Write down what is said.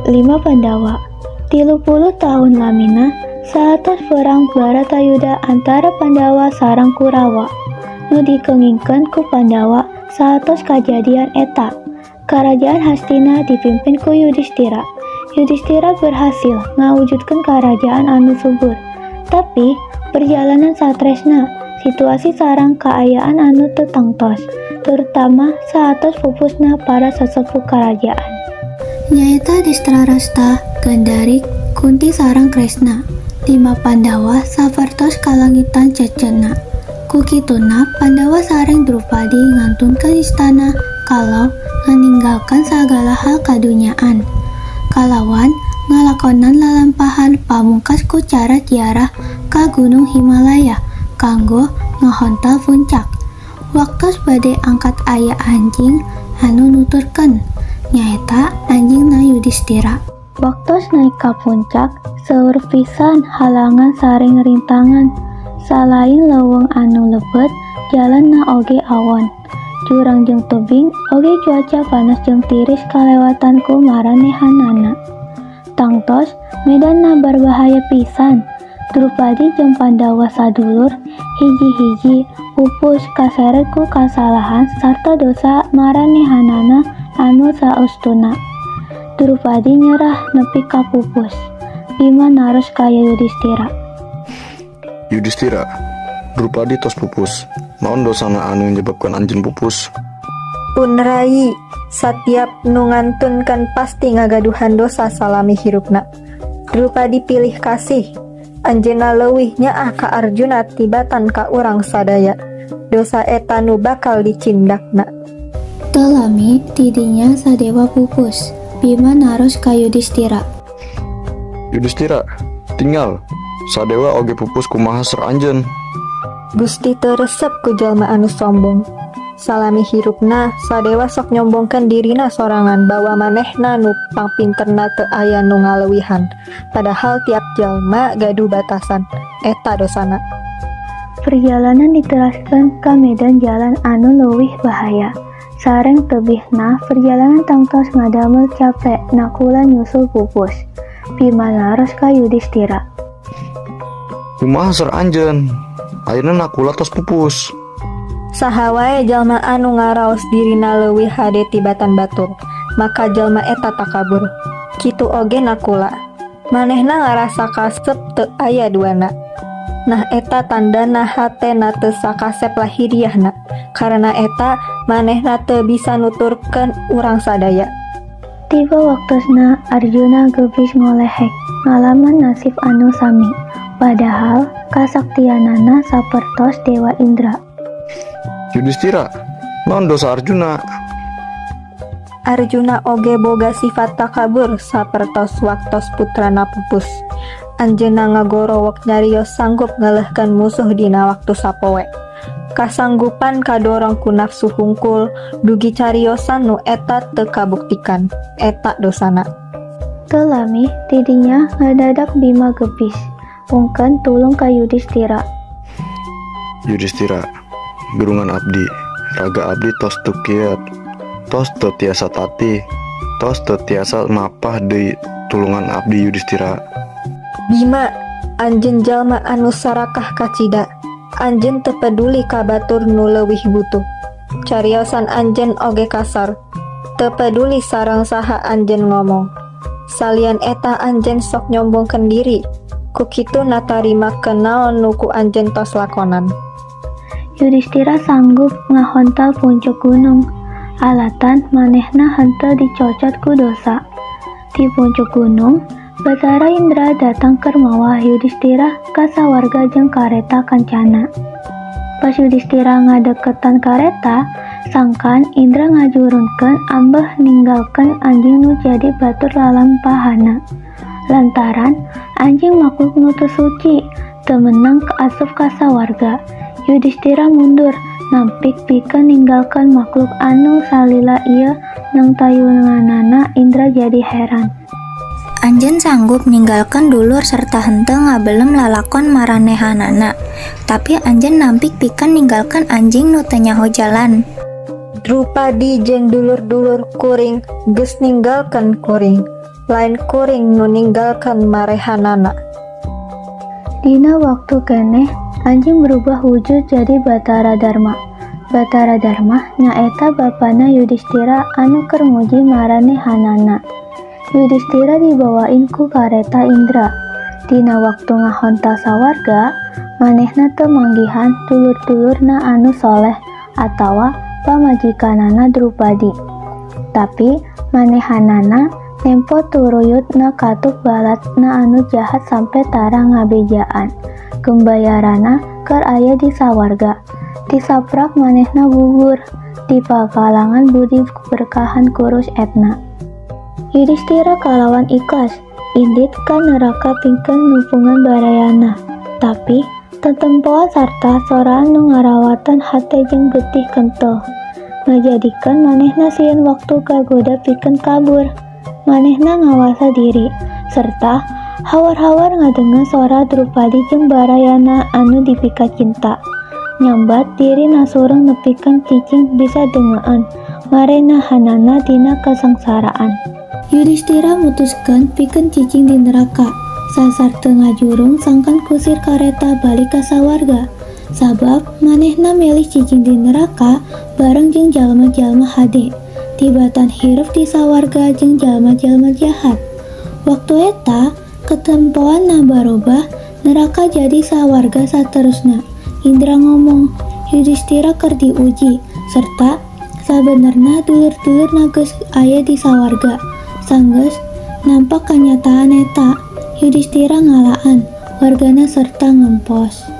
Lima Pandawa. 30 tahun lamina, saatos perang Baratayuda antara Pandawa sareng Kurawa. Nu dikengingkeun ku Pandawa saatos kajadian eta. Karajaan Hastina dipimpin ku Yudhistira. Yudhistira berhasil ngawujudkeun karajaan anu subur. Tapi perjalanan satresna, situasi sareng kaayaan anu teu tangtos, terutama saatos pupusna para sesepuh karajaan. Nyaeta Destrarasta, Gandari, Kunti sareng Kresna. Lima Pandawa sapertos kalengitan cecetna. Ku kituna Pandawa sareng Drupadi ngantunkeun istana kalau nganinggalkeun sagala hal kadunyaan. Kalawan ngalakonan lalampahan pamungkas ku cara ziarah ka Gunung Himalaya kanggo ngahontal puncak. Waktos bade angkat aya anjing anu nuturkeun, nyaeta anjingna Yudhistira. Waktos naek ka puncak, seueur pisan halangan sareng rintangan. Salain leuweung anu lebet, jalanna oge awon. Jurang jeung tebing, oge cuaca panas jeung tiris kalewatan ku maranehanana. Tangtos medanna barbahaya pisan. Drupadi jeung Pandawa sadulur hiji-hiji pupus kaseret ku kasalahan sarta dosa maranehanana anu saestuna. Drupadi nyerah nepi ka pupus. Bima naros ka Yudhistira. Yudhistira, Drupadi tos pupus. Naon dosana anu menyebabkan anjeun pupus? Pun Rai, satiap nu ngantunkeun pasti ngagaduhan dosa salami hirupna. Drupadi pilih kasih. Anjeunna leuwih nyaah ka Arjuna tibatan ka urang sadaya. Dosa eta nu bakal dicindakna. Teu lami tidinya Sadewa pupus. Bima naros ka Yudhistira. Yudhistira, tingal. Sadewa oge pupus, kumaha ser anjeun? Gusti teu resep ku jalma anu sombong. Salami hirupna, Sadewa sok nyombongkeun dirina sorangan bahwa manehna nu pangpinterna, teu aya nu ngaleuwihan. Padahal tiap jalma gaduh batasan. Eta dosana. Perjalanan diteraskeun ka medan jalan anu leuwih bahaya. Sareng tebihna perjalanan tangtos ngadamel cape, Nakula nyusul pupus. Bima naros ka Yudhistira. Kumaha ser anjeun? Ayeuna Nakula tos pupus. Saha wae jalma anu ngaraos dirina leuwih hade tibatan batur, maka jalma eta takabur. Kitu oge Nakula. Manehna ngarasa kasep teu aya duana. Nah, eta tandana hatena teu sakasep lahiriahna. Karena eta manehna teu bisa nuturkeun urang sadaya. Tiba waktosna Arjuna gebis ngolehek ngalaman nasib anu sami. Padahal kasaktianana sapertos Dewa Indra. Yudhistira, naon dosa Arjuna? Arjuna oge boga sifat takabur sapertos waktos putrana pupus. Anjeunna ngagorowok nyarios sanggup ngelehkeun musuh dina waktu sapoe. Kasanggupan kadorong ku nafsu hungkul, dugi cariosan nu eta teu kabuktikan. Eta dosana. Teu lami tidinya ngadadak Bima gebis. Ungkeun tulung ka Yudhistira. Yudhistira, gerungan abdi, raga abdi tos teu kiat, tos teu tiasa tatih, tos teu tiasa mapah deui, tulungan abdi, Yudhistira. Bima, anjeun jalma anu sarakah kacida. Anjeun teu peduli ka batur nu leuwih butuh. Cariosan anjeun oge kasar. Teu peduli sareng saha anjeun ngomong. Salian eta anjeun sok nyombongkeun diri. Ku kituna tarimakeun naon nu ku anjeun tos lakonan. Yudhistira sanggup ngahontal puncuk gunung. Alatan manehna henteu dicocot ku dosa. Di puncuk gunung, Batara Indra datang keur mawa Yudhistira ka sawarga jeung kareta kancana. Pas Yudhistira ngadeukeutan kareta, sangkan Indra ngajurunkeun ambeh ninggalkeun anjing nu jadi batur lalampahana. Lantaran anjing makhluk nu teu suci, teu meunang asup ka sawarga. Yudhistira mundur nampik pikeun ninggalkeun makhluk anu salila ieu nangtayunganana. Indra jadi heran. Anjeun sanggup ninggalkeun dulur serta henteu ngabelem lalakon maranehanana. Tapi anjeun nampik pikeun ninggalkeun anjing nu teu nyaho jalan. Drupadi jeung dulur-dulur kuring geus ninggalkeun kuring. Lain kuring nu ninggalkeun marehanana. Dina waktu keneh anjing berubah wujud jadi Batara Dharma. Batara Dharma nyaeta bapana Yudhistira anu keur nguji maranehanana. Yudhistira dibawain ku kareta Indra. Dina waktu ngahontal sawarga, manehna teu manggihan dulur-dulurna anu soleh atawa pamajikanana Drupadi. Tapi manehanana nempo turuyutna katup balatna anu jahat sampe tara ngabejaan. Gembayarana keur aya di sawarga. Tisaprak manehna gugur di pakalangan budi berkahan Kurus etna. Yudhistira kalawan ikhlas indit ka neraka pikeun numpungan barayana. Tapi tetempoan sarta soraan nu ngarawatan hate jeung getih kentel ngajadikeun manehna sieun waktu kagoda pikeun kabur. Manehna ngawasa diri serta hawar-hawar ngadenge sora Drupadi jeung barayana anu dipikacinta. Nyambat dirina sureng nepikeun cicing bisa dengean marenahanana dina kasangsaraan. Yudhistira mutuskeun pikeun cicing di neraka sasar teu ngajurung sangkan kusir kareta balik ka sawarga. Sabab manehna milih cicing di neraka bareng jeung jalma-jalma hade tibatan hirup di sawarga jeung jalma-jalma jahat. Waktu eta katempoanna barobah, neraka jadi sawarga saterusna. Indra ngomong Yudhistira keur diuji serta sabenerna dulur-dulurna geus aya di sawarga. Sanggeus nampak kanyataan eta, Yudhistira ngalaan wargana serta ngempos.